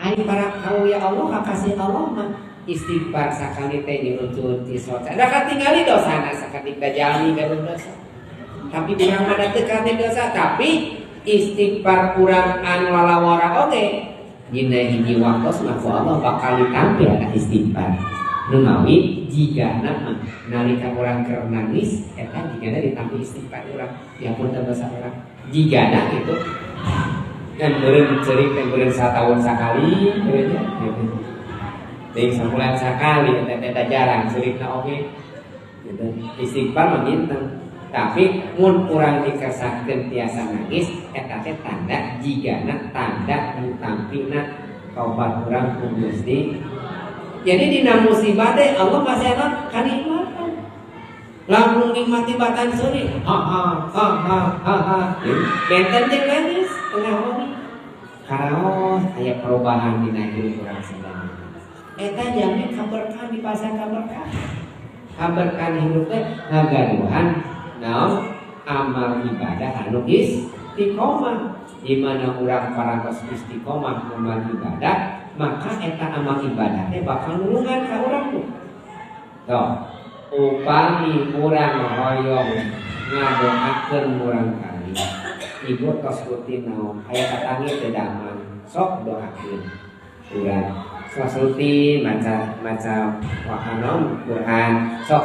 Ari para aulia Allah, kakasih Allah mah istighfar sakali teh nyurucut cisot. Da katingali dosana sakedik, da jalmi gaduh dosa. Tapi urang mah teu kate dosa, tapi istighfar urang anu lalawara oge dina hiji waktos mah ku Allah bakal ditampi ada istighfar. Nu mawi jigana mah nalika urang keur nangis, eta jigana ditampi istighfar urang, dihapunten dosa urang. Jigana gitu. Dan meureun ceurik teh meureun satahun sakali gitu nya gitu. Ting sabulan sakali eta teh jarang ceurikna oge. Gitu. Istighfar mah minten. Tapi mun urang dikersakeun tiasa nangis, eta teh tanda jigana tanda ditampina taubat urang ku Gusti. Jadi dina musibah teh Allah pasti apa? Kanikmatan. Langsung nikmati batan seuri. Ha ha ha ha ha ha. Benten jeung nangis tengah wengi. Karaos aya perubahan dina hidup urang sadaya. Eta jami kaberkahan di pasar, kaberkahan. Kaberkahan hidup teh ngagaduhan naon, amal ibadah anu istiqomah. Di mana urang parantos istiqomah amal ibadah, maka eta amal ibadah teh bakal nulungan ka urang tuh. Tuh, upami urang hoyong ngadoakeun murang kali, ibu tos rutin naon, aya katangi teu damang, sok doakeun urang. Tos rutin maca maca wakanon Quran, sok.